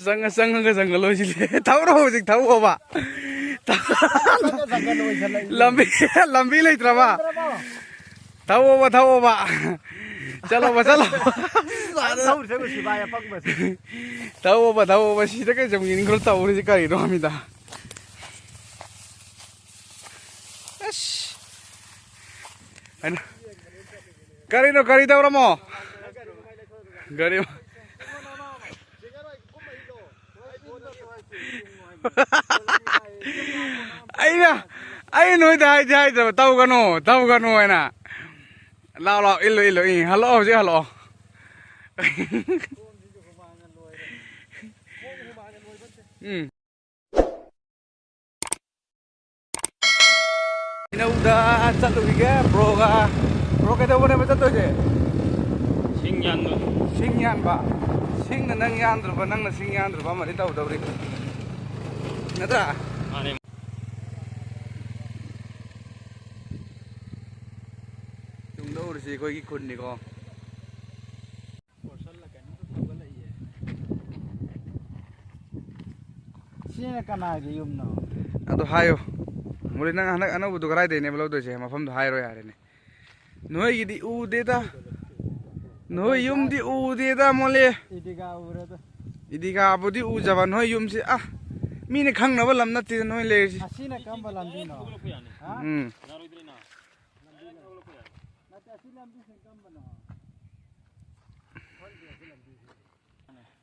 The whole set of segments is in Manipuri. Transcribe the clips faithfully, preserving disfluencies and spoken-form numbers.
ꯆꯪꯉ ꯆꯪꯉꯒ ꯖꯪꯒꯜ ꯑꯣꯏꯁꯤꯜꯂꯦ꯫ ꯊꯧꯔꯣ ꯍꯧꯖꯤꯛ ꯊꯧꯑꯣꯕ꯫ ꯖꯪꯒꯜ ꯑꯣꯏꯁꯜꯂꯛꯏꯅꯦ꯫ ꯂꯝꯕꯤ, ꯂꯝꯕꯤ ꯂꯩꯇ꯭ꯔꯕ? ꯂꯩꯇ꯭ꯔꯕꯣ? ꯊꯧꯑꯣꯕ, ꯊꯧꯑꯣꯕ꯫ ꯆꯠꯂꯣꯕ, ꯆꯠꯂꯣꯕ꯫ ꯑꯩ ꯊꯧꯔꯤꯁꯦ ꯁꯤꯐꯥꯏ ꯑꯄꯪꯕꯁꯦ꯫ ꯊꯧꯑꯣꯕ, ꯊꯧꯑꯣꯕ꯫ ꯁꯤꯗ ꯀꯩ ꯆꯪꯉꯤꯅꯣ ꯇꯧꯔꯤꯁꯦ ꯀꯔꯤꯅꯣ ꯍꯥꯏꯃꯤꯗ꯫ ꯑꯁ꯫ ꯑꯩꯅ, ꯀꯔꯤꯅꯣ, ꯀꯔꯤ ꯇꯧꯔꯝꯃꯣ? ꯒꯥꯔꯤ꯫ ꯑꯩꯅ, ꯑꯩ ꯅꯣꯏꯗ ꯍꯥꯏꯗꯤ ꯍꯥꯏꯗ꯭ꯔꯕ, "ꯇꯧꯒꯅꯨ, ꯇꯧꯒꯅꯨ" ꯍꯥꯏꯅ꯫ ꯂꯥꯛꯑꯣ, ꯂꯥꯛꯑꯣ, ꯏꯜꯂꯨ, ꯏꯜꯂꯨ, ꯏ, ꯍꯜꯂꯛꯑꯣ, ꯍꯧꯖꯤꯛ ꯍꯜꯂꯛꯑꯣ꯫ ꯎꯝ꯫ ꯏꯅꯧꯗ ꯆꯠꯂꯨꯈꯤꯒꯦ ꯕ꯭ꯔꯣꯒ꯫ ꯕ꯭ꯔꯣ, ꯀꯩꯗꯧꯕꯅꯦꯕ ꯆꯠꯇꯣꯏꯁꯦ? ꯁꯤꯡ ꯌꯥꯟꯕ꯫ ꯁꯤꯡ ꯌꯥꯟꯕ꯫ ꯁꯤꯡꯅ ꯅꯪ ꯌꯥꯟꯗ꯭ꯔꯕ, ꯅꯪꯅ ꯁꯤꯡ ꯌꯥꯟꯗ꯭ꯔꯕ ꯑꯃꯗꯤ ꯇꯧꯗꯧꯔꯤ꯫ ꯅꯠꯇ꯭ꯔꯥ? ꯃꯥꯅꯦ꯫ ꯇꯨꯡꯗ ꯎꯔꯤꯁꯤ ꯑꯩꯈꯣꯏꯒꯤ ꯈꯨꯟꯅꯤꯀꯣ꯫ ꯁꯤꯅ ꯀꯅꯥꯒꯤ ꯌꯨꯝꯅꯣ? ꯑꯗꯨ ꯍꯥꯏꯌꯨ꯫ ꯃꯣꯂꯤ, ꯅꯪ ꯍꯟꯗꯛ ꯑꯅꯧꯕꯗꯨ ꯀꯗꯥꯏꯗꯩꯅꯦꯕ ꯂꯧꯗꯣꯏꯁꯦ? ꯃꯐꯝꯗꯣ ꯍꯥꯏꯔꯣ ꯌꯥꯔꯦꯅꯦ꯫ ꯅꯣꯏꯒꯤꯗꯤ ꯎꯗꯦꯗ꯫ ꯅꯣꯏ ꯌꯨꯝꯗꯤ ꯎꯗꯦꯗ, ꯃꯣꯂꯤ꯫ ꯏꯗꯤꯒꯥ ꯎꯔꯦꯗ꯫ ꯏꯗꯤꯒꯥꯕꯨꯗꯤ ꯎꯖꯕ, ꯅꯣꯏ ꯌꯨꯝꯁꯤ, ꯑ, ꯃꯤꯅ ꯈꯪꯅꯕ ꯂꯝ ꯅꯠꯇꯦꯗ ꯅꯣꯏ ꯂꯩꯔꯤꯁꯤ꯫ ꯑꯁꯤꯅ ꯀꯔꯝꯕ ꯂꯝꯕꯤꯅꯣ? ꯍꯥ? ꯎꯝ꯫ ꯅꯠꯇꯦ, ꯑꯁꯤ ꯂꯝꯕꯤꯁꯦ ꯀꯔꯝꯕꯅꯣ?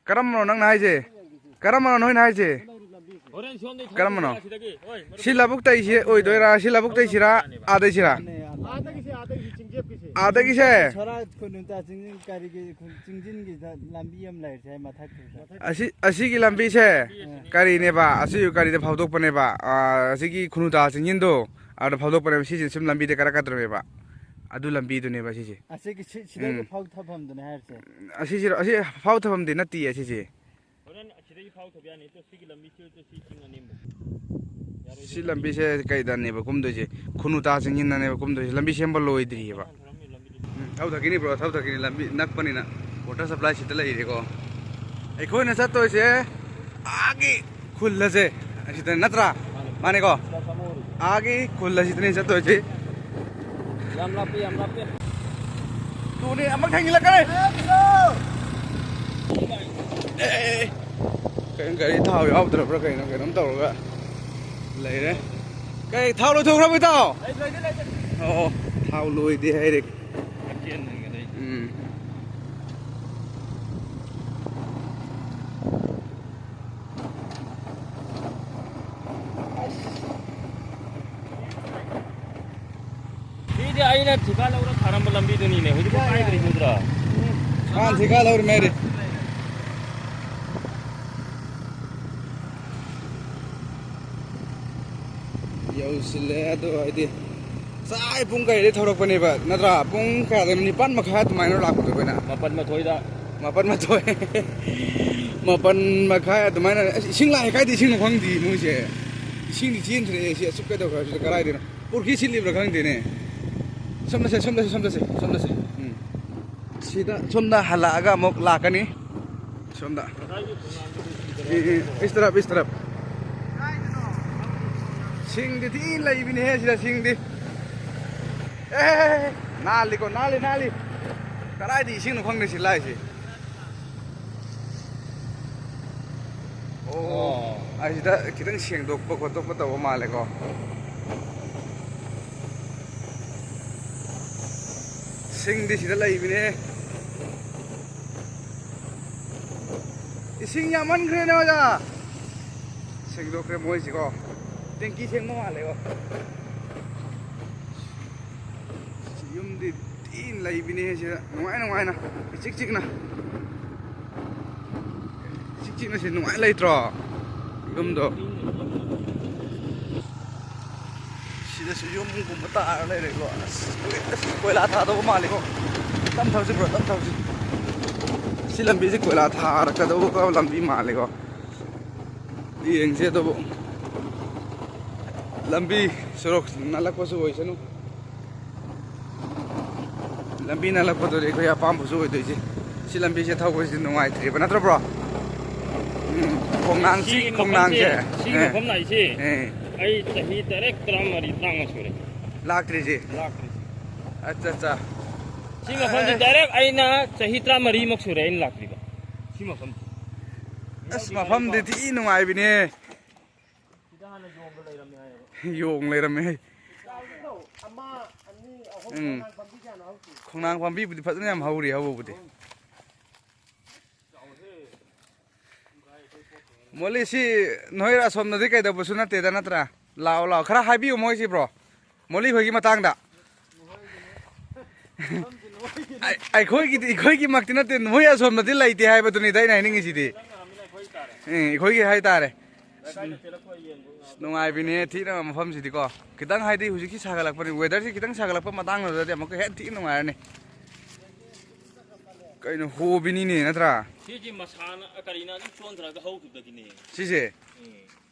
ꯀꯔꯝꯕꯅꯣ ꯅꯪꯅ ꯍꯥꯏꯁꯦ? ꯀꯔꯝꯕꯅꯣ ꯅꯣꯏꯅ ꯍꯥꯏꯁꯦ? ꯍꯣꯔꯦꯟ ꯁꯣꯝꯗꯩ ꯀꯔꯝꯕꯅꯣ? ꯊꯧꯔꯁꯤꯗꯒꯤ꯫ ꯍꯣꯏ, ꯃꯔꯨꯞ꯫ ꯁꯤ ꯂꯧꯕꯨꯛ ꯇꯩꯁꯦ ꯑꯣꯏꯗꯣꯏꯔꯥ? ꯁꯤ ꯂꯧꯕꯨꯛ ꯇꯩꯁꯤꯔꯥ? ꯑꯥꯗꯩꯁꯤꯔꯥ? ꯑꯥꯗꯒꯤꯁꯦ, ꯑꯥꯗꯒꯤ ꯆꯤꯡꯆꯦꯞꯀꯤꯁꯦ꯫ ꯑꯥꯗꯒꯤꯁꯦ? ꯁꯣꯔꯥ ꯈꯨꯟ ꯅꯨꯡꯇꯥ ꯆꯤꯡ-, ꯀꯔꯤꯒꯤ ꯈꯨꯟ ꯆꯤꯡꯁꯤꯟꯒꯤꯗ ꯂꯝꯕꯤ ꯑꯃ ꯂꯩꯔꯤꯁꯦ ꯃꯊꯛꯇꯨꯗ꯫ ꯑꯁꯤ, ꯑꯁꯤꯒꯤ ꯂꯝꯕꯤꯁꯦ ꯑꯥ꯫ ꯀꯔꯤꯅꯦꯕ? ꯑꯁꯤ ꯀꯔꯤꯗ ꯐꯥꯎꯗꯣꯛꯄꯅꯦꯕ? ꯑꯥ, ꯑꯁꯤꯒꯤ ꯈꯨꯅꯨꯇꯥ ꯆꯤꯡꯁꯤꯟꯗꯣ ꯑꯗ ꯐꯥꯎꯗꯣꯛꯄꯅꯦꯕ꯫ ꯁꯤꯁꯦ ꯁꯨꯝ ꯂꯝꯕꯤꯗ ꯀꯥꯔꯛꯀꯗꯧꯔꯦꯕ꯫ ꯑꯗꯨ ꯂꯝꯕꯤꯗꯨꯅꯦꯕ ꯁꯤꯁꯦ꯫ ꯑꯁꯤꯒꯤ ꯁꯤ-, ꯁꯤꯗꯩꯗ ꯎꯝ꯫ ꯐꯥꯎ ꯊꯐꯝꯗꯨꯅꯦ ꯍꯥꯏꯔꯤꯁꯦ꯫ ꯑꯁꯤꯁꯤꯔꯣ? ꯑꯁꯤ ꯐꯥꯎ ꯊꯐꯝꯗꯤ ꯅꯠꯇꯤꯌꯦ ꯁꯤꯁꯦ꯫ ꯍꯣꯔꯦꯟ ꯑꯁꯤꯗꯒꯤ ꯐꯥꯎ ꯊꯕ ꯌꯥꯅꯤ꯫ ꯇꯨ, ꯁꯤꯒꯤ ꯂꯝꯕꯤ ꯆꯦꯜꯂꯁꯤ, ꯁꯤ ꯆꯤꯡ ꯑꯅꯦꯝꯕ꯫ ꯌꯥꯔꯣꯏꯗ꯭ꯔꯣ? ꯁꯤ ꯂꯝꯕꯤꯁꯦ ꯀꯩꯗꯅꯦꯕ ꯀꯨꯝꯗꯣꯏꯁꯦ? ꯈꯨꯅꯨꯇꯥ ꯆꯤꯡꯁꯤꯟꯗꯅꯦꯕ ꯀꯨꯝꯗꯣꯏꯁꯦ꯫ ꯂꯝꯕꯤ ꯁꯦꯝꯕ ꯂꯣꯏꯗ꯭ꯔꯤꯑꯕ꯫ ꯊꯧꯔꯝꯃꯤ ꯂꯝꯕꯤꯗꯨꯗꯤ꯫ ꯎꯝ, ꯊꯧꯊꯛꯀꯤꯅꯤ bro, ꯊꯧꯊꯛꯀꯤꯅꯤ꯫ ꯂꯝꯕꯤ ꯅꯛꯄꯅꯤꯅ water supply ꯁꯤꯗ ꯂꯩꯔꯦꯀꯣ꯫ ꯑꯩꯈꯣꯏꯅ ꯆꯠꯇꯣꯏꯁꯦ ꯑꯥꯒꯤ ꯈꯨꯜ ꯑꯁꯦ ꯑꯁꯤꯗ ꯅꯠꯇ꯭ꯔꯥ? ꯃꯥꯅꯦꯀꯣ? ꯑꯥꯒꯤ ꯈꯨꯜ ꯑꯁꯤꯗꯅꯦ ꯆꯠꯇꯣꯏꯁꯦ꯫ ꯌꯥꯝ ꯂꯥꯞꯄꯦ, ꯌꯥꯝ ꯂꯥꯞꯄꯦ꯫ ꯇꯨꯅꯦ ꯑꯃ ꯊꯦꯡꯖꯤꯜꯂꯛꯀꯅꯤ꯫ ꯑꯦ, ꯑꯦ, ꯑꯦ꯫ ꯀꯩꯅꯣ ꯒꯥꯔꯤ ꯊꯥꯎ ꯌꯥꯎꯗ꯭ꯔꯕ꯭ꯔꯥ ꯀꯩꯅꯣ ꯀꯩꯅꯣꯝ ꯇꯧꯔꯒ ꯂꯩꯔꯦ꯫ ꯀꯩ ꯊꯥꯎ ꯂꯣꯏꯊꯣꯛꯈ꯭ꯔꯕ ꯏꯇꯥꯎ? ꯂꯩ, ꯂꯩ, ꯂꯩ, ꯂꯩ꯫ ꯑꯣ, ꯊꯥꯎ ꯂꯣꯏꯗꯦ ꯍꯥꯏꯔꯦ꯫ ꯎꯝ꯫ ꯁꯤꯗꯤ ꯑꯩꯅ ꯊꯤꯀꯥ ꯂꯧꯔ ꯊꯥꯔꯝꯕ ꯂꯝꯕꯤꯗꯨꯅꯤꯅꯦ, ꯍꯧꯖꯤꯛ ꯀꯥꯏꯗ꯭ꯔꯤꯗꯨꯗ꯭ꯔꯥ? ꯃꯥꯅ ꯊꯤꯀꯥ ꯂꯧꯔꯤꯃꯦ ꯍꯥꯏꯔꯤ꯫ ꯌꯧꯁꯤꯜꯂꯦ ꯑꯗꯨ ꯍꯥꯏꯗꯤ ꯉꯁꯥꯏ ꯄꯨꯡ ꯀꯩꯗꯩ ꯊꯧꯔꯛꯄꯅꯦꯕ ꯅꯠꯇ꯭ꯔꯥ? ꯄꯨꯡ ꯀꯌꯥꯗꯅꯣ? ꯅꯤꯄꯥꯟ ꯃꯈꯥꯏ ꯑꯗꯨꯃꯥꯏꯅ ꯂꯥꯛꯄꯗꯣ ꯑꯩꯈꯣꯏꯅ꯫ ꯃꯥꯄꯟ ꯃꯊꯣꯏꯗ꯫ ꯃꯥꯄꯟ ꯃꯊꯣꯏ꯫ ꯃꯥꯄꯟ ꯃꯈꯥꯏ ꯑꯗꯨꯃꯥꯏꯅ꯫ ꯑꯁ, ꯏꯁꯤꯡ ꯂꯥꯛꯑꯦ꯫ ꯀꯥꯏꯗ ꯏꯁꯤꯡꯅꯣ ꯈꯪꯗꯦ ꯃꯣꯏꯁꯦ꯫ ꯏꯁꯤꯡꯗꯤ ꯆꯦꯟꯗ꯭ꯔꯦ ꯁꯤ ꯑꯁꯨꯛ ꯀꯩꯗꯧꯈ꯭ꯔꯕꯁꯤꯗ ꯀꯗꯥꯏꯗꯩꯅꯣ? ꯄꯨꯈ꯭ꯔꯤ ꯁꯤꯜꯂꯤꯕ꯭ꯔꯥ ꯈꯪꯗꯦꯅꯦ꯫ ꯁꯣꯝꯗ ꯆꯠꯁꯦ, ꯁꯣꯝꯗ ꯆꯠꯁꯦ, ꯁꯣꯝꯗ ꯆꯠꯁꯦ, ꯁꯣꯝꯗ ꯆꯠꯁꯦ꯫ ꯎꯝ꯫ ꯁꯤꯗ ꯁꯣꯝꯗ ꯍꯜꯂꯛꯑꯒ ꯑꯃꯨꯛ ꯂꯥꯛꯀꯅꯤ꯫ ꯁꯣꯝꯗ꯫ ꯏꯁ ꯇꯔꯞ, ꯏꯁ ꯇꯔꯞ꯫ ꯁꯤꯡꯗꯤ ꯊꯤ ꯂꯩꯕꯤꯅꯦꯍꯦ ꯁꯤꯗ ꯁꯤꯡꯗꯤ꯫ ꯑꯦ, ꯅꯥꯜꯂꯤꯀꯣ, ꯅꯥꯜꯂꯤ, ꯅꯥꯜꯂꯤ꯫ ꯀꯗꯥꯏꯗ ꯏꯁꯤꯡꯅꯣ ꯈꯪꯗꯦ ꯁꯤ ꯂꯥꯛꯏꯁꯦ꯫ ꯑꯣ, ꯑꯣ꯫ ꯑꯁꯤꯗ ꯈꯤꯇꯪ ꯁꯦꯡꯗꯣꯛꯄ ꯈꯣꯠꯇꯣꯛꯄ ꯇꯧꯕ ꯃꯥꯜꯂꯦꯀꯣ꯫ ꯁꯤꯡꯗꯤ ꯁꯤꯗ ꯂꯩꯕꯅꯦ꯫ ꯏꯁꯤꯡ ꯌꯥꯝꯃꯟꯈ꯭ꯔꯦꯅꯦ ꯑꯣꯖꯥ꯫ ꯁꯦꯡꯗꯣꯛꯈ꯭ꯔꯦ ꯃꯣꯏꯁꯤꯀꯣ꯫ ꯇꯦꯡꯀꯤ ꯁꯦꯡꯕ ꯃꯥꯜꯂꯦꯀꯣ꯫ ꯌꯨꯝꯗꯤ ꯊꯤꯅ ꯂꯩꯕꯤꯅꯦ ꯁꯤꯗ ꯅꯨꯡꯉꯥꯏ ꯅꯨꯡꯉꯥꯏꯅ ꯏꯆꯤꯛ ꯆꯤꯛꯅ꯫ ꯏꯆꯤꯛ ꯆꯤꯛꯅ ꯁꯤ ꯅꯨꯡꯉꯥꯏ ꯂꯩꯇ꯭ꯔꯣ? ꯌꯨꯝꯗꯣ꯫ ꯁꯤꯗꯁꯨ ꯌꯨꯝꯒꯨꯝꯕ ꯇꯥꯔ ꯂꯩꯔꯦꯀꯣ꯫ ꯑꯁ, ꯑꯁ, ꯀꯣꯏꯂꯥ ꯊꯥꯗꯧꯕ ꯃꯥꯜꯂꯦꯀꯣ꯫ ꯇꯞ ꯊꯧꯁꯤ bro, ꯇꯞ ꯊꯧꯁꯤ꯫ ꯁꯤ ꯂꯝꯕꯤꯁꯦ ꯀꯣꯏꯂꯥ ꯊꯥꯔꯛꯀꯗꯧꯕ ꯂꯝꯕꯤ ꯃꯥꯜꯂꯦꯀꯣ꯫ ꯌꯦꯡꯁꯦ ꯑꯗꯨꯕꯨ꯫ ꯂꯝꯕꯤ ꯁꯣꯔꯣꯛ ꯅꯥꯜꯂꯛꯄꯁꯨ ꯑꯣꯏꯁꯅꯨ꯫ ꯂꯝꯕꯤ ꯅꯥꯜꯂꯛꯄꯗꯨꯗꯤ ꯑꯩꯈꯣꯏ ꯑꯄꯥꯝꯕꯁꯨ ꯑꯣꯏꯗꯣꯏꯁꯦ꯫ ꯁꯤ ꯂꯝꯕꯤꯁꯦ ꯊꯧꯕꯁꯤꯗꯤ ꯅꯨꯡꯉꯥꯏꯇ꯭ꯔꯤꯕ ꯅꯠꯇ꯭ꯔꯣ bro? ꯎꯝ, ꯈꯣꯡꯅꯥꯡꯁꯤ, ꯁꯤꯒꯤ ꯈꯣꯡꯅꯥꯡꯁꯦ꯫ ꯃꯐꯝꯁꯦ, ꯁꯤꯒꯤ ꯑꯦ꯫ ꯃꯐꯝ ꯂꯥꯛꯏꯁꯦ ꯑꯦ꯫ ꯑꯩ ꯆꯍꯤ ꯇꯔꯦꯠ, ꯇꯔꯥꯃꯔꯤ, ꯇꯔꯥꯃꯉꯥ ꯁꯨꯔꯦ꯫ ꯂꯥꯛꯇ꯭ꯔꯤꯁꯦ? ꯂꯥꯛꯇ꯭ꯔꯤ꯫ ꯑꯠꯆꯥ, ꯑꯠꯆꯥ꯫ ꯁꯤ ꯃꯐꯝꯁꯦ ꯑꯦ꯫ Direct ꯑꯩꯅ ꯆꯍꯤ ꯇꯔꯥꯃꯔꯤꯃꯨꯛ ꯁꯨꯔꯦ ꯑꯩꯅ ꯂꯥꯛꯇ꯭ꯔꯤꯕ꯫ ꯁꯤ ꯃꯐꯝꯁꯦ꯫ ꯑꯁ, ꯃꯐꯝꯗꯤ ꯊꯤ ꯅꯨꯡꯉꯥꯏꯕꯤꯅꯦ꯫ ꯁꯤꯗ ꯍꯥꯟꯅ ꯌꯣꯡꯒ ꯂꯩꯔꯝꯃꯦ ꯍꯥꯏꯌꯦꯕ꯫ ꯌꯣꯡ ꯂꯩꯔꯝꯃꯦ ꯍꯥꯏ꯫ ꯑꯃ, ꯑꯅꯤ, ꯑꯍꯨꯝ, ꯎꯝ꯫ ꯈꯣꯡꯅꯥꯡ ꯄꯥꯝꯕꯤ ꯀꯌꯥꯅꯣ ꯍꯧꯔꯤꯁꯦ? ꯈꯣꯡꯅꯥꯡ ꯄꯥꯝꯕꯤꯕꯨꯗꯤ ꯐꯖꯅ ꯌꯥꯝ ꯍꯧꯔꯤ ꯍꯧꯕꯕꯨꯗꯤ꯫ ꯃꯣꯂꯤ, ꯁꯤ ꯅꯣꯏ ꯑꯁꯣꯝꯗꯗꯤ ꯀꯩꯗꯧꯕꯁꯨ ꯅꯠꯇꯦꯗ, ꯅꯠꯇ꯭ꯔꯥ? ꯂꯥꯛꯑꯣ, ꯂꯥꯛꯑꯣ, ꯈꯔ ꯍꯥꯏꯕꯤꯌꯨ ꯃꯣꯏꯁꯤꯕ꯭ꯔꯣ, ꯃꯣꯂꯤ ꯍꯣꯏꯒꯤ ꯃꯇꯥꯡꯗ꯫ ꯑꯩ-, ꯑꯩꯈꯣꯏꯒꯤꯗꯤ, ꯑꯩꯈꯣꯏꯒꯤꯃꯛꯇꯤ ꯅꯠꯇꯦ, ꯃꯣꯏ ꯑꯁꯣꯝꯗꯗꯤ ꯂꯩꯇꯦ ꯍꯥꯏꯕꯗꯨꯅꯤꯗ ꯑꯩꯅ ꯍꯥꯏꯅꯤꯡꯉꯤꯁꯤꯗꯤ꯫ ꯎꯝ, ꯑꯩꯈꯣꯏꯒꯤ ꯍꯥꯏꯇꯥꯔꯦ꯫ ꯅꯨꯡꯉꯥꯏꯕꯤꯅꯦ ꯊꯤꯅ ꯃꯐꯝꯁꯤꯗꯤꯀꯣ꯫ ꯈꯤꯇꯪ ꯍꯥꯏꯗꯤ ꯍꯧꯖꯤꯛꯀꯤ ꯁꯥꯒꯠꯂꯛꯄꯅꯤ, weatherꯁꯤ ꯈꯤꯇꯪ ꯁꯥꯒꯠꯂꯛꯄ ꯃꯇꯥꯡꯗꯨꯗꯗꯤ ꯑꯃꯨꯛꯀ ꯍꯦꯟꯅ ꯊꯤꯅ ꯅꯨꯡꯉꯥꯏꯔꯅꯤ꯫ ꯀꯩꯅꯣ, ꯍꯣꯕꯤꯅꯤꯅꯦ, ꯅꯠꯇ꯭ꯔꯥ? ꯁꯤꯒꯤ ꯃꯁꯥꯅ, ꯀꯔꯤꯅ ꯑꯗꯨꯝ ꯆꯣꯟꯊꯔꯒ ꯍꯧꯈꯤꯕꯗꯒꯤꯅꯦ꯫ ꯁꯤꯁꯦ? ꯎꯝ꯫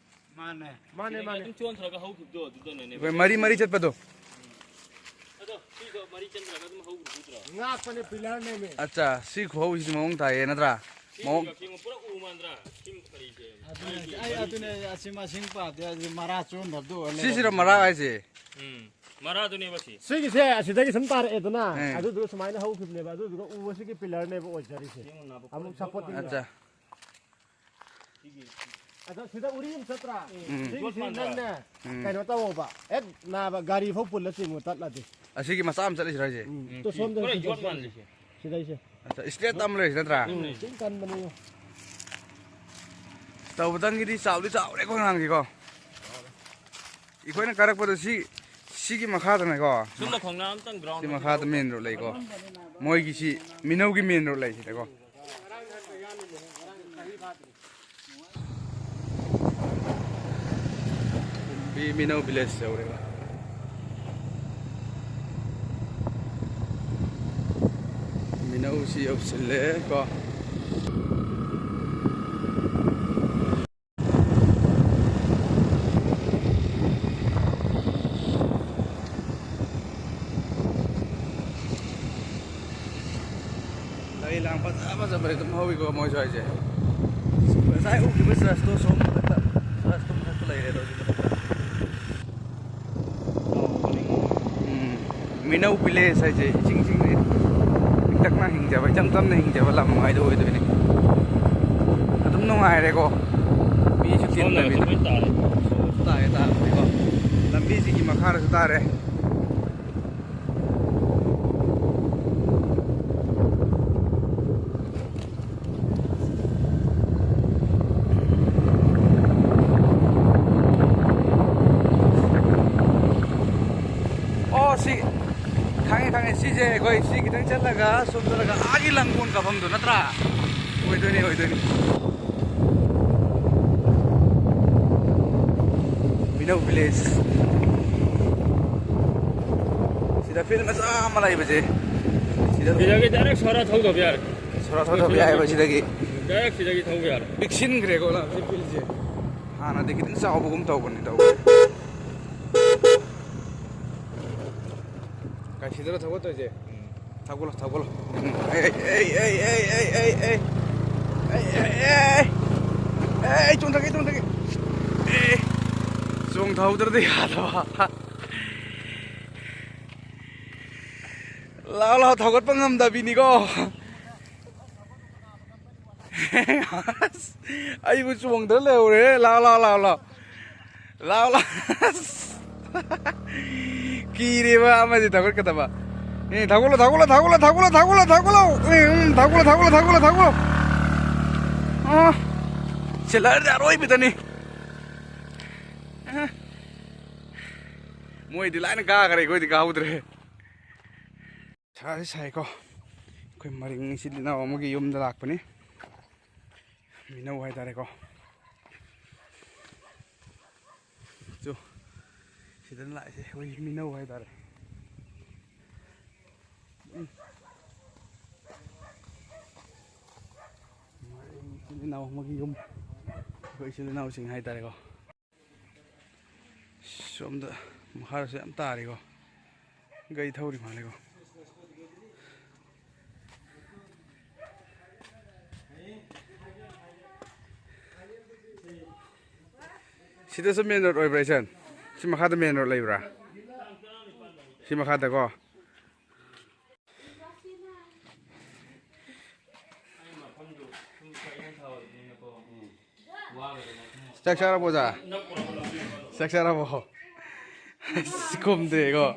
ꯃꯥꯅꯦ꯫ ꯃꯥꯅꯦ, ꯁꯤꯗꯒꯤ ꯃꯥꯅꯦ꯫ ꯑꯗꯨꯝ ꯆꯣꯟꯊꯔꯒ ꯍꯧꯈꯤꯕꯗꯣ ꯑꯗꯨꯗꯅꯅꯦꯕ꯫ ꯑꯩꯈꯣꯏ ꯃꯔꯤ ꯃꯔꯤ ꯆꯠꯄꯗꯣ꯫ ꯑꯗꯣ ꯁꯤꯗꯣ ꯃꯔꯤ ꯆꯟꯗ꯭ꯔꯒ ꯑꯗꯨꯝ ꯍꯧꯈꯤꯕꯗꯨꯗ꯭ꯔꯣ? ꯉꯥꯛꯄꯅꯦ, pillarꯅꯦꯃꯦ꯫ ꯑꯠꯆꯥ, ꯁꯤ ꯈꯨꯍꯧꯁꯤꯗꯤ ꯃꯑꯣꯡ ꯇꯥꯏꯌꯦ, ꯅꯠꯇ꯭ꯔꯥ? ꯁꯤ ꯃꯑꯣꯡ ꯌꯦꯡꯉꯣ, ꯄꯨꯔꯥ ꯎ ꯃꯥꯟꯗ꯭ꯔꯥ? ꯁꯤ ꯀꯔꯤꯁꯦ? ꯑꯗꯨꯅꯦ, ꯑꯩ ꯑꯗꯨꯅꯦ, ꯑꯁꯤ ꯃꯁꯤꯡ ꯄꯥꯗꯦ, ꯑꯗꯨ ꯃꯔꯥ ꯆꯣꯟꯗꯕꯗꯣ ꯑꯣꯏ ꯂꯩꯔꯝꯃꯦ꯫ ꯁꯤꯁꯤꯔꯣ ꯃꯔꯥ ꯍꯥꯏꯁꯦ? ꯎꯝ, ꯃꯔꯥꯗꯨꯅꯦꯕ ꯁꯤ꯫ ꯁꯤꯒꯤꯁꯦ ꯑꯁꯤꯗꯒꯤ ꯁꯨꯝ ꯇꯥꯔꯛꯑꯦꯗꯅ, ꯎꯝ꯫ ꯑꯗꯨꯗꯨꯒ ꯁꯨꯃꯥꯏꯅ ꯍꯧꯈꯤꯕꯅꯦꯕ, ꯑꯗꯨꯗꯨꯒ ꯎ ꯑꯁꯤꯒꯤ pillarꯅꯦꯕ ꯑꯣꯏꯖꯔꯤꯁꯦ꯫ ꯌꯦꯡꯉꯣ, ꯅꯥꯕ ꯑꯃꯨꯛ ꯀꯃꯥꯏꯅ supporting ꯇꯧꯕ? ꯑꯠꯆꯥ꯫ ꯑꯗꯣ ꯁꯤꯗ ꯎꯔꯤ ꯑꯃ ꯆꯠꯇ꯭ꯔꯥ? ꯎꯝ꯫ ꯁꯤꯒꯤꯁꯤ ꯌꯣꯠ ꯃꯥꯟꯗ꯭ꯔꯥ? ꯅꯪꯅꯦ ꯎꯝ꯫ ꯀꯩꯅꯣ ꯇꯧꯋꯣꯕ꯫ ꯍꯦꯛ ꯅꯥꯕ ꯒꯥꯔꯤ ꯐꯥꯎ ꯄꯨꯜꯂ ꯆꯤꯡꯉꯨ ꯇꯠꯂꯗꯤ꯫ ꯑꯁꯤꯒꯤ ꯃꯆꯥ ꯑꯃ ꯆꯠꯂꯤꯁꯤꯔꯣ ꯍꯥꯏꯁꯦ? ꯎꯝ꯫ ꯎꯝ, ꯇꯣ ꯁꯤ ꯁꯣꯝꯗ ꯄꯨꯔꯥ ꯁꯤ ꯌꯣꯠ ꯁꯤ ꯃꯥꯜꯂꯤꯁꯦ꯫ ꯁꯤꯗꯩꯁꯦ꯫ ꯑꯠꯆꯥ, straight ꯑꯃ ꯂꯩꯔꯤꯁꯤ ꯅꯠꯇ꯭ꯔꯥ? ꯎꯝ, ꯆꯤꯡ ꯀꯟꯕꯅꯦ꯫ ꯇꯧꯕꯗꯪꯒꯤꯗꯤ ꯆꯥꯎꯗꯤ ꯆꯥꯎꯔꯦ ꯈꯣꯡꯅꯥꯡꯁꯤꯀꯣ꯫ ꯑꯩꯈꯣꯏꯅ ꯀꯥꯔꯛꯄꯗ ꯁꯤ, ꯁꯤꯒꯤ ꯃꯈꯥꯗꯅꯦꯀꯣ꯫ ꯁꯣꯝꯗ ꯈꯣꯡꯅꯥꯡ ꯑꯝꯇꯪ ground ꯁꯤ ꯃꯈꯥꯗ main road ꯂꯩꯀꯣ꯫ ꯃꯣꯏꯒꯤ ꯁꯤ ꯃꯤꯅꯧꯒꯤ main road ꯂꯩꯁꯤꯗꯀꯣ꯫ ꯀꯨꯝꯕꯤ ꯃꯤꯅꯧ village ꯌꯧꯔꯦꯕ꯫ ꯃꯤꯅꯧꯁꯤ ꯌꯧꯁꯤꯜꯂꯦ ꯀꯣ꯫ ꯂꯩ ꯂꯥꯡ ꯐꯖ ꯐꯖꯕ ꯑꯗꯨꯝ ꯍꯧꯋꯤꯀꯣ ꯃꯣꯏ ꯁ꯭ꯋꯥꯏꯁꯦ꯫ ꯉꯁꯥꯏ ꯎꯈꯤꯕ ꯆꯔꯆꯇꯣ ꯁꯣꯝ ꯃꯊꯛꯇ, ꯆꯔꯆꯇꯣ ꯃꯊꯛꯇ ꯂꯩꯔꯦ ꯑꯗꯣ, ꯍꯧꯖꯤꯛ ꯃꯊꯛꯇ꯫ ꯎꯝ, ꯃꯤꯅꯧ ꯚꯤꯂꯦꯖ ꯍꯥꯏꯁꯦ ꯏꯆꯤꯡ ꯆꯤꯡꯅ ꯄꯤꯛꯇꯛꯅ ꯍꯤꯡꯖꯕ, ꯏꯆꯝ ꯆꯝꯅ ꯍꯤꯡꯖꯕ ꯂꯝ ꯍꯥꯏꯗꯣ ꯑꯣꯏꯗꯣꯏꯅꯤ꯫ ꯑꯗꯨꯝ ꯅꯨꯡꯉꯥꯏꯔꯦꯀꯣ, ꯃꯤꯁꯨ ꯁꯣꯝꯗ ꯇꯤꯟꯗꯕꯤꯗ꯫ ꯇꯥꯔꯦ꯫ ꯁꯣꯝꯗꯁꯨ ꯇꯥꯔꯦ, ꯇꯥꯕꯅꯤꯀꯣ꯫ ꯂꯝꯕꯤꯁꯤꯒꯤ ꯃꯈꯥꯗꯁꯨ ꯇꯥꯔꯦ꯫ ꯑꯣ, ꯁꯤ ꯈꯪꯉꯦ, ꯈꯪꯉꯦ꯫ ꯁꯤꯁꯦ ꯑꯩꯈꯣꯏ ꯁꯤ ꯈꯤꯇꯪ ꯆꯠꯂꯒ, ꯁꯣꯝ ꯆꯠꯂꯒ ꯑꯥꯒꯤ ꯂꯪꯒꯣꯜ ꯀꯥꯐꯝꯗꯣ ꯅꯠꯇ꯭ꯔꯥ? ꯑꯣꯏꯗꯣꯏꯅꯤ, ꯑꯣꯏꯗꯣꯏꯅꯤ꯫ ꯃꯤꯅꯧ ꯚꯤꯂꯦꯖ꯫ ꯁꯤꯗ ꯐꯤꯜ ꯃꯆꯥ ꯑꯃ ꯂꯩꯕꯁꯦ, ꯁꯤꯗ ꯁꯤꯗꯒꯤ ꯗꯥꯏꯔꯦꯛ ꯁꯣꯔꯥ ꯊꯧꯗꯕ ꯌꯥꯔꯦ꯫ ꯁꯣꯔꯥ ꯊꯧꯗꯕ ꯌꯥꯏꯑꯕ ꯁꯤꯗꯒꯤ꯫ ꯗꯥꯏꯔꯦꯛ ꯁꯤꯗꯒꯤ ꯊꯧꯕ ꯌꯥꯔꯦ꯫ ꯄꯤꯛꯁꯤꯟꯈ꯭ꯔꯦꯀꯣ ꯂꯝꯁꯦ, ꯐꯤꯜꯁꯦ꯫ ꯍꯥꯟꯅꯗꯤ ꯈꯤꯇꯪ ꯆꯥꯎꯕꯒꯨꯝ ꯇꯧꯕꯅꯤ, ꯇꯧꯕ꯫ ꯀꯥꯏ ꯁꯤꯗꯔꯣ ꯊꯧꯒꯠꯇꯣꯏꯁꯦ? ꯊꯧꯒꯠꯂꯣ, ꯊꯧꯒꯠꯂꯣ꯫ ꯎꯝ, ꯑꯩ, ꯑꯩ, ꯑꯩ, ꯑꯩ, ꯑꯩ, ꯑꯩ, ꯑꯩ, ꯑꯩ, ꯑꯩ, ꯑꯩ, ꯑꯩ, ꯑꯩ, ꯑꯩ, ꯆꯣꯡꯊꯒꯦ, ꯆꯣꯡꯊꯒꯦ꯫ ꯑꯦ, ꯆꯣꯡꯊꯍꯧꯗ꯭ꯔꯗꯤ ꯌꯥꯗꯕ꯫ ꯂꯥꯛꯑꯣ, ꯂꯥꯛꯑꯣ, ꯊꯧꯒꯠꯄ ꯉꯝꯗꯕꯤꯅꯤꯀꯣ꯫ ꯑꯁ, ꯑꯩꯕꯨ ꯆꯣꯡꯗ꯭ꯔ ꯂꯩꯍꯧꯔꯦ꯫ ꯂꯥꯛꯑꯣ, ꯂꯥꯛꯑꯣ, ꯂꯥꯛꯑꯣ, ꯂꯥꯛꯑꯣ꯫ ꯂꯥꯛꯑꯣ, ꯂꯥꯛꯑꯣ꯫ ꯑꯁ, ꯀꯤꯔꯦꯕ ꯑꯃꯗꯤ ꯊꯧꯒꯠꯀꯗꯕ꯫ ꯑꯦ, ꯊꯧꯒꯠꯂꯣ, ꯊꯧꯒꯠꯂꯣ, ꯊꯧꯒꯠꯂꯣ, ꯊꯧꯒꯠꯂꯣ, ꯊꯧꯒꯠꯂꯣ, ꯊꯧꯒꯠꯂꯣ꯫ ꯑꯦ, ꯎꯝ, ꯊꯧꯒꯠꯂꯣ, ꯊꯧꯒꯠꯂꯣ, ꯊꯧꯒꯠꯂꯣ, ꯊꯧꯒꯠꯂꯣ꯫ ꯑ, ꯁꯦꯂꯔꯗꯤ ꯑꯔꯣꯏꯕꯤꯗꯅꯤ꯫ ꯑ, ꯃꯣꯏꯗꯤ ꯂꯥꯏꯅ ꯀꯥꯈ꯭ꯔꯦ, ꯑꯩꯈꯣꯏꯗꯤ ꯀꯥꯍꯧꯗ꯭ꯔꯦ꯫ ꯁꯥꯗꯤ ꯁꯥꯏꯀꯣ꯫ ꯑꯩꯈꯣꯏ ꯃꯔꯤꯡ ꯏꯆꯤꯜ ꯏꯅꯥꯎ ꯑꯃꯒꯤ ꯌꯨꯝꯗ ꯂꯥꯛꯄꯅꯤ꯫ ꯃꯤꯅꯧ ꯍꯥꯏꯇꯥꯔꯦꯀꯣ꯫ ꯆꯨ, ꯁꯤꯗꯅ ꯂꯥꯛꯏꯁꯦ ꯑꯩꯈꯣꯏꯒꯤ ꯃꯤꯅꯧ ꯍꯥꯏꯇꯥꯔꯦ꯫ ꯎꯝ꯫ ꯃꯔꯤꯡ ꯏꯆꯤꯜ ꯏꯅꯥꯎ ꯑꯃꯒꯤ ꯌꯨꯝ, ꯑꯩꯈꯣꯏ ꯏꯆꯤꯜ ꯏꯅꯥꯎꯁꯤꯡ ꯍꯥꯏꯇꯥꯔꯦꯀꯣ꯫ ꯁꯣꯝꯗ ꯃꯈꯥꯗꯁꯨ ꯌꯥꯝ ꯇꯥꯔꯤꯀꯣ꯫ ꯒꯥꯔꯤ ꯊꯧꯔꯤ ꯃꯥꯜꯂꯦꯀꯣ꯫ ꯁꯤꯗꯁꯨ ꯃꯦꯟ ꯔꯣꯗ ꯑꯣꯏꯕ꯭ꯔꯥ, ꯏꯆꯟ? ꯁꯤ ꯃꯈꯥꯗ ꯃꯦꯟ ꯔꯣꯗ ꯂꯩꯕ꯭ꯔꯥ? ꯁꯤ ꯃꯈꯥꯗꯀꯣ꯫ ꯆꯥꯛ ꯆꯥꯔꯕꯣ, ꯑꯣꯖꯥ? ꯆꯥꯛ ꯆꯥꯔꯕꯣ? ꯑꯁ, ꯈꯨꯝꯗꯦꯀꯣ꯫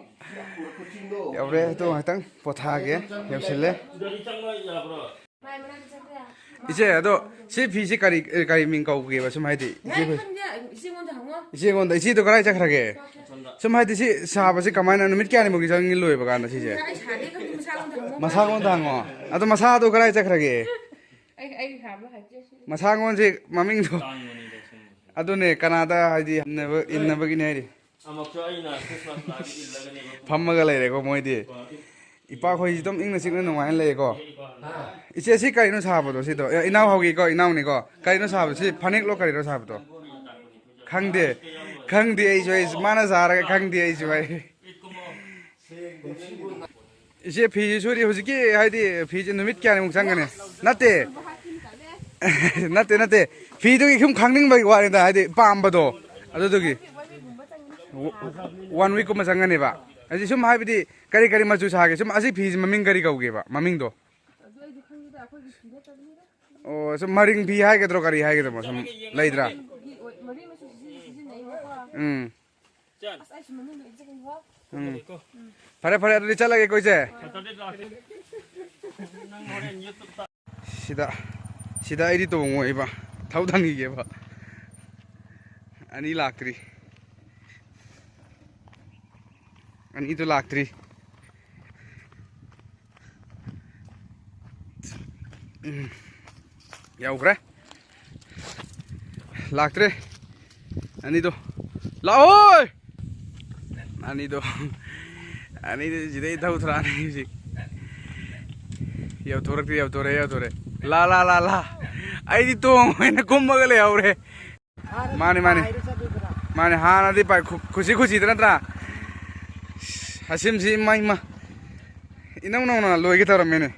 ꯌꯧꯔꯦ, ꯑꯗꯣ ꯉꯥꯛꯇꯪ ꯄꯣꯊꯥꯒꯦ꯫ ꯌꯧꯁꯤꯜꯂꯦ꯫ ꯏꯆꯦ, ꯑꯗꯣ ꯁꯤ ꯐꯤꯁꯤ ꯀꯔꯤ, ꯀꯔꯤ ꯃꯤꯡ ꯀꯧꯒꯦꯕ? ꯁꯨꯝ ꯍꯥꯏꯗꯤ, ꯏꯆꯦ ꯈꯣꯏ-, ꯏꯆꯦꯉꯣꯟꯗ, ꯏꯆꯦꯗꯣ ꯀꯗꯥꯏ ꯆꯠꯈ꯭ꯔꯒꯦ? ꯁꯨꯝ ꯍꯥꯏꯗꯤ, ꯁꯤ ꯁꯥꯕꯁꯤ ꯀꯃꯥꯏꯅ, ꯅꯨꯃꯤꯠ ꯀꯌꯥꯅꯤꯃꯨꯛꯀꯤ ꯆꯪꯉꯤ ꯂꯣꯏꯕ ꯀꯥꯟꯗ ꯁꯤꯁꯦ? ꯃꯁꯥꯉꯣꯟꯗ ꯍꯪꯉꯣ꯫ ꯑꯗꯣ ꯃꯁꯥꯗꯣ ꯀꯗꯥꯏ ꯆꯠꯈ꯭ꯔꯒꯦ? ꯃꯁꯥꯉꯣꯟꯁꯦ ꯃꯃꯤꯡꯗꯣ꯫ ꯑꯗꯨꯅꯦ, ꯀꯅꯥꯗ ꯍꯥꯏꯗꯤ ꯏꯟꯅꯕ-, ꯏꯟꯅꯕꯒꯤꯅꯦ ꯍꯥꯏꯔꯤ꯫ ꯑꯃꯨꯛꯁꯨ ꯑꯩꯅ Christmas ꯂꯥꯛꯑꯗꯤ ꯏꯜꯂꯒꯅꯦꯕ꯫ ꯐꯝꯃꯒ ꯂꯩꯔꯦꯀꯣ ꯃꯣꯏꯗꯤ꯫ ꯏꯄꯥꯈꯣꯏꯁꯤ ꯑꯗꯨꯝ ꯏꯪꯅ ꯆꯤꯛꯅ ꯅꯨꯡꯉꯥꯏꯅ ꯂꯩꯌꯦꯀꯣ꯫ ꯏꯆꯦ, ꯁꯤ ꯀꯩꯅꯣ ꯁꯥꯕꯗꯣ ꯁꯤꯗꯣ? ꯑꯦ, ꯏꯅꯥꯎ ꯍꯧꯒꯤꯀꯣ, ꯏꯅꯥꯎꯅꯤꯀꯣ꯫ ꯀꯩꯅꯣ ꯁꯥꯕꯗꯣ? ꯁꯤ ꯐꯅꯦꯛꯂꯣ ꯀꯔꯤꯅꯣ ꯁꯥꯕꯗꯣ? ꯈꯪꯗꯦ꯫ ꯈꯪꯗꯦ ꯑꯩꯁꯨ, ꯑꯩꯁꯨ꯫ ꯃꯥꯅ ꯁꯥꯔꯒ ꯈꯪꯗꯦ ꯑꯩꯁꯨ, ꯑꯩ꯫ ꯏꯆꯦ, ꯐꯤꯁꯤ ꯁꯨꯔꯤ ꯍꯧꯖꯤꯛꯀꯤ, ꯍꯥꯏꯗꯤ ꯐꯤꯁꯦ ꯅꯨꯃꯤꯠ ꯀꯌꯥꯅꯤꯃꯨꯛ ꯆꯪꯒꯅꯤ? ꯅꯠꯇꯦ꯫ ꯅꯠꯇꯦ, ꯅꯠꯇꯦ꯫ ꯐꯤꯗꯨꯒꯤ ꯁꯨꯝ ꯈꯪꯅꯤꯡꯕꯒꯤ ꯋꯥꯅꯤꯗ, ꯍꯥꯏꯗꯤ ꯄꯥꯝꯕꯗꯣ꯫ ꯑꯗꯨꯗꯨꯒꯤ꯫ ꯋꯥꯟ ꯋꯤꯛꯀꯨꯝꯕ ꯆꯪꯒꯅꯦꯕ꯫ ꯍꯥꯏꯗꯤ ꯁꯨꯝ ꯍꯥꯏꯕꯗꯤ ꯀꯔꯤ ꯀꯔꯤ ꯃꯆꯨ ꯁꯥꯒꯦ? ꯁꯨꯝ ꯑꯁꯤ ꯐꯤꯁꯤ ꯃꯃꯤꯡ ꯀꯔꯤ ꯀꯧꯒꯦꯕ? ꯃꯃꯤꯡꯗꯣ? ꯑꯣ, ꯁꯨꯝ ꯃꯔꯤꯡ ꯐꯤ ꯍꯥꯏꯒꯗ꯭ꯔꯣ, ꯀꯔꯤ ꯍꯥꯏꯒꯗ꯭ꯔꯣ? ꯁꯨꯝ ꯂꯩꯗ꯭ꯔꯥ? ꯎꯝ꯫ ꯎꯝ꯫ ꯐꯔꯦ, ꯐꯔꯦ, ꯑꯗꯨꯗꯤ ꯆꯠꯂꯒꯦꯀꯣ, ꯏꯆꯦ꯫ ꯁꯤꯗ, ꯁꯤꯗ ꯑꯩꯗꯤ ꯇꯣꯡꯉꯣꯏꯕ, ꯊꯧ ꯊꯝꯈꯤꯒꯦꯕ꯫ ꯑꯅꯤ ꯂꯥꯛꯇ꯭ꯔꯤ꯫ ꯑꯅꯤꯗꯨ ꯂꯥꯛꯇ꯭ꯔꯤ꯫ ꯎꯝ꯫ ꯌꯧꯈ꯭ꯔꯦ꯫ ꯂꯥꯛꯇ꯭ꯔꯦ꯫ ꯑꯅꯤꯗꯣ꯫ ꯂꯥꯛꯑꯣꯏ! ꯑꯅꯤꯗꯣ꯫ ꯑꯅꯤꯗꯣ ꯁꯤꯗꯩ ꯊꯧꯊꯔꯛꯑꯅꯤ ꯍꯧꯖꯤꯛ꯫ ꯌꯧꯊꯣꯔꯛꯇ꯭ꯔꯤ, ꯌꯧꯊꯣꯔꯛꯑꯦ, ꯌꯧꯊꯣꯔꯛꯑꯦ꯫ ꯂꯥ, ꯂꯥ, ꯂꯥ, ꯂꯥ꯫ ꯑꯩꯗꯤ ꯇꯣꯡ ꯑꯣꯏꯅ ꯀꯨꯝꯃꯒ ꯂꯩꯍꯧꯔꯦ꯫ ꯃꯥꯅꯤ, ꯃꯥꯅꯤ꯫ ꯃꯥꯅꯤ, ꯍꯥꯟꯅꯗꯤ ꯄꯥꯏ-, ꯈꯨ-, ꯈꯨꯁꯤ ꯈꯨꯁꯤꯗ ꯅꯠꯇ꯭ꯔꯥ? ꯑꯁꯤꯝꯁꯤ ꯏꯃꯥ, ꯏꯃꯥ꯫ ꯏꯅꯧ ꯅꯧꯅ ꯂꯣꯏꯒꯦ ꯇꯧꯔꯝꯃꯦꯅꯦ꯫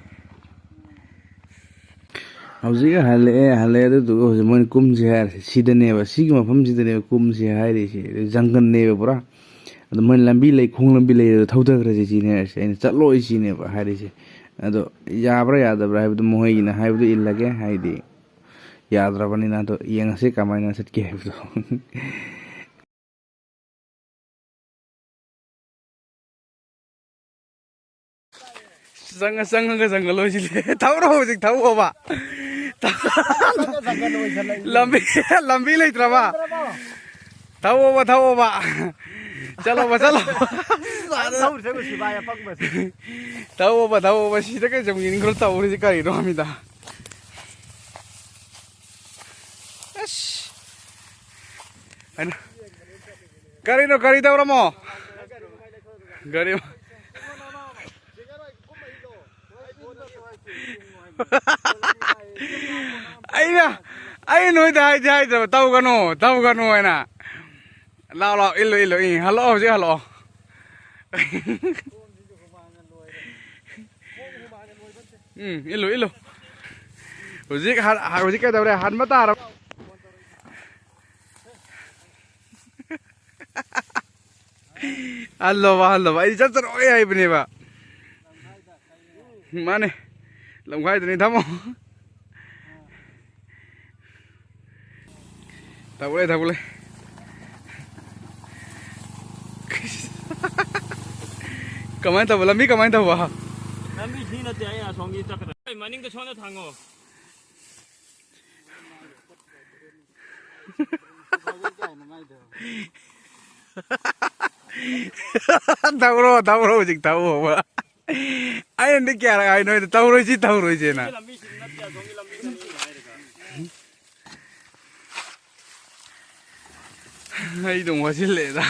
ꯍꯧꯖꯤꯛ ꯍꯜꯂꯛꯑꯦ, ꯍꯜꯂꯛꯑꯦ꯫ ꯑꯗꯨꯗꯨꯒ ꯍꯧꯖꯤꯛ ꯃꯣꯏꯅ ꯀꯨꯝꯁꯤ ꯍꯥꯏꯔꯤꯁꯦ, ꯁꯤꯗꯅꯦꯕ, ꯁꯤꯒꯤ ꯃꯐꯝꯁꯤꯗꯅꯦꯕ ꯀꯨꯝꯁꯤ ꯍꯥꯏꯔꯤꯁꯦ꯫ ꯖꯪꯒꯜꯅꯦꯕ ꯄꯨꯔꯥ꯫ ꯑꯗꯣ ꯃꯣꯏꯅ ꯂꯝꯕꯤ ꯂꯩ, ꯈꯣꯡ ꯂꯝꯕꯤ ꯂꯩ, ꯑꯗꯣ ꯊꯧꯊꯈ꯭ꯔꯁꯦ ꯁꯤꯅꯦ ꯍꯥꯏꯔꯤꯁꯦ꯫ ꯑꯩꯅ ꯆꯠꯂꯣꯏ ꯁꯤꯅꯦꯕ ꯍꯥꯏꯔꯤꯁꯦ꯫ ꯑꯗꯣ ꯌꯥꯕ꯭ꯔꯥ ꯌꯥꯗꯕ꯭ꯔꯥ ꯍꯥꯏꯕꯗꯣ ꯃꯈꯣꯏꯒꯤꯅ ꯍꯥꯏꯕꯗꯣ ꯏꯜꯂꯒꯦ, ꯍꯥꯏꯗꯤ ꯌꯥꯗ꯭ꯔꯕꯅꯤꯅ꯫ ꯑꯗꯣ ꯌꯦꯡꯉꯁꯤ ꯀꯃꯥꯏꯅ ꯆꯠꯀꯦ ꯍꯥꯏꯕꯗꯣ꯫ ꯆꯪꯉ-, ꯆꯪꯉꯒ ꯖꯪꯒꯜ ꯑꯣꯏꯁꯤꯜꯂꯦ꯫ ꯊꯧꯔꯣ ꯍꯧꯖꯤꯛ, ꯊꯧꯑꯣꯕ꯫ ꯂꯝꯕꯤ, ꯂꯝꯕꯤ ꯂꯩꯇ꯭ꯔꯕ? ꯊꯧꯑꯣꯕ, ꯊꯧꯑꯣꯕ꯫ ꯆꯠꯂꯣꯕ, ꯆꯠꯂꯣꯕ꯫ ꯊꯧꯔꯤꯁꯦ ꯁꯤꯐꯥꯏ ꯑꯄꯪꯕꯁꯦ꯫ ꯊꯧꯑꯣꯕ, ꯊꯧꯑꯣꯕ꯫ ꯁꯤꯗ ꯀꯩ ꯆꯪꯉꯤꯅꯣ ꯇꯧꯔꯤꯁꯦ ꯀꯔꯤꯅꯣ ꯍꯥꯏꯕꯅꯤꯗ꯫ ꯑꯁ꯫ ꯀꯩꯅꯣ? ꯀꯔꯤꯅꯣ? ꯀꯔꯤ ꯇꯧꯔꯝꯃꯣ? ꯒꯥꯔꯤ꯫ ꯑꯩꯅ, ꯑꯩ ꯅꯣꯏꯗ ꯍꯥꯏꯗꯤ ꯍꯥꯏꯗ꯭ꯔꯕ, "ꯇꯧꯒꯅꯨ, ꯇꯧꯒꯅꯨ" ꯍꯥꯏꯅ꯫ ꯂꯥꯛꯑꯣ, ꯂꯥꯛꯑꯣ, ꯏꯜꯂꯣ, ꯏꯜꯂꯣ, ꯏ, ꯍꯜꯂꯛꯑꯣ, ꯍꯧꯖꯤꯛ ꯍꯜꯂꯛꯑꯣ꯫ ꯎꯝ, ꯏꯜꯂꯨ, ꯏꯜꯂꯨ꯫ ꯍꯧꯖꯤꯛ ꯍ-, ꯍꯧꯖꯤꯛ ꯀꯩꯗꯧꯔꯦ? ꯍꯟꯕ ꯇꯥꯔꯕ? ꯍꯜꯂꯣꯕ, ꯍꯜꯂꯣꯕ꯫ ꯑꯩ ꯆꯠ-, ꯆꯠꯂꯣꯏ ꯍꯥꯏꯕꯅꯦꯕ꯫ ꯃꯥꯅꯦ꯫ ꯂꯝꯈꯥꯏꯗꯅꯤ, ꯊꯝꯃꯣ꯫ ꯊꯧꯒꯠꯂꯦ, ꯊꯧꯒꯠꯂꯦ꯫ ꯀꯃꯥꯏꯅ ꯇꯧꯕ? ꯂꯝꯕꯤ ꯀꯃꯥꯏꯅ ꯇꯧꯕ? ꯂꯝꯕꯤ ꯁꯤ ꯅꯠꯇꯦ, ꯑꯩ ꯑꯁꯣꯝꯒꯤ ꯆꯠꯀꯗꯕ꯫ ꯑꯩ ꯃꯅꯤꯡꯗ ꯁꯣꯝꯗ ꯊꯥꯡꯉꯣ꯫ ꯊꯧꯔꯣ, ꯊꯧꯔꯣ, ꯍꯧꯖꯤꯛ ꯊꯧꯔꯣꯕ꯫ ꯑꯩꯅꯗꯤ ꯀꯌꯥꯔꯛ ꯍꯥꯏꯅꯣ ꯍꯥꯏꯗꯣ, ꯇꯧꯔꯣꯏꯁꯤ, ꯇꯧꯔꯣꯏꯁꯦꯅ꯫ ꯂꯝꯕꯤꯁꯤ ꯅꯠꯇꯦ, ꯑꯁꯣꯝꯒꯤ ꯂꯝꯕꯤꯗꯅꯤ ꯍꯥꯏꯔꯒ꯫ ꯑꯩ ꯑꯗꯨꯝ ꯋꯥꯁꯤꯜꯂꯛꯑꯦꯗ꯫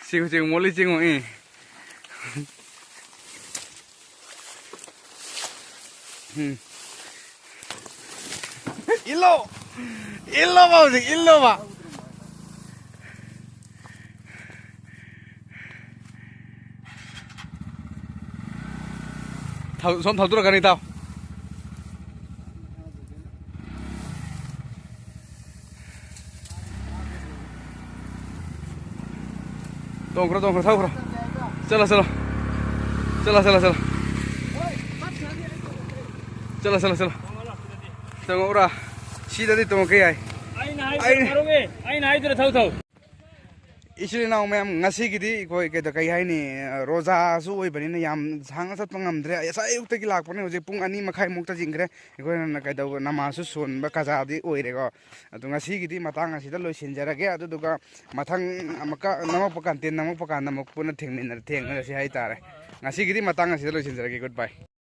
ꯆꯤꯡꯉꯨ, ꯆꯤꯡꯉꯨ, ꯃꯣꯂꯤ ꯆꯤꯡꯉꯨ, ꯏ꯫ ꯎꯝ꯫ ꯏꯜꯂꯣ! ꯏꯜꯂꯣꯕ ꯍꯧꯖꯤꯛ, ꯏꯜꯂꯣꯕ꯫ ꯊꯧ-, ꯁꯣꯝ ꯊꯧꯗꯣꯔꯛꯀꯅꯤ, ꯏꯇꯥꯎ꯫ ꯇꯣꯡꯈ꯭ꯔꯣ, ꯇꯣꯡꯈ꯭ꯔꯣ, ꯊꯧꯈ꯭ꯔꯣ꯫ ꯆꯠꯂꯣ, ꯆꯠꯂꯣ꯫ ꯆꯠꯂꯣ, ꯆꯠꯂꯣ, ꯆꯠꯂꯣ꯫ ꯆꯠꯂꯣ, ꯆꯠꯂꯣ, ꯆꯠꯂꯣ꯫ ꯇꯣꯡꯉꯛꯎꯔꯥ? ꯁꯤꯗꯗꯤ ꯇꯣꯡꯉꯛꯄ ꯌꯥꯏ꯫ ꯑꯩꯅ ꯍꯥꯏꯗꯨꯗ ꯑꯩ ꯊꯧ ꯊꯧ꯫ ꯏꯆꯤꯜ ꯏꯅꯥꯎ ꯃꯌꯥꯝ, ꯉꯁꯤꯒꯤꯗꯤ ꯑꯩꯈꯣꯏ ꯀꯩꯗ-, ꯀꯩ ꯍꯥꯏꯅꯤ, ꯔꯣꯖꯥꯁꯨ ꯑꯣꯏꯕꯅꯤꯅ ꯌꯥꯝ ꯁꯥꯡꯅ ꯆꯠꯄ ꯉꯝꯗ꯭ꯔꯦ꯫ ꯉꯁꯥꯏ ꯑꯌꯨꯛꯇꯒꯤ ꯂꯥꯛꯄꯅꯦ, ꯍꯧꯖꯤꯛ ꯄꯨꯡ ꯑꯅꯤ ꯃꯈꯥꯏꯃꯨꯛꯇ ꯆꯤꯡꯈ꯭ꯔꯦ꯫ ꯑꯩꯈꯣꯏꯅ ꯀꯩꯗꯧꯕ, ꯅꯃꯥꯖꯁꯨ ꯁꯣꯟꯕ ꯀꯖꯥꯗꯤ ꯑꯣꯏꯔꯦꯀꯣ꯫ ꯑꯗꯣ ꯉꯁꯤꯒꯤꯗꯤ ꯃꯇꯥꯡ ꯑꯁꯤꯗ ꯂꯣꯏꯁꯤꯟꯖꯔꯒꯦ꯫ ꯑꯗꯨꯗꯨꯒ ꯃꯊꯪ ꯑꯃꯨꯛꯀ ꯅꯝꯃꯛꯄ content ꯅꯝꯃꯛꯄ ꯀꯥꯟꯗ ꯑꯃꯨꯛ ꯄꯨꯟꯅ ꯊꯦꯡꯃꯤꯟꯅ-, ꯊꯦꯡꯅꯔꯁꯤ ꯍꯥꯏꯇꯥꯔꯦ꯫ ꯉꯁꯤꯒꯤꯗꯤ ꯃꯇꯥꯡ ꯑꯁꯤꯗ ꯂꯣꯏꯁꯤꯟꯖꯔꯒꯦ꯫ Good bye꯫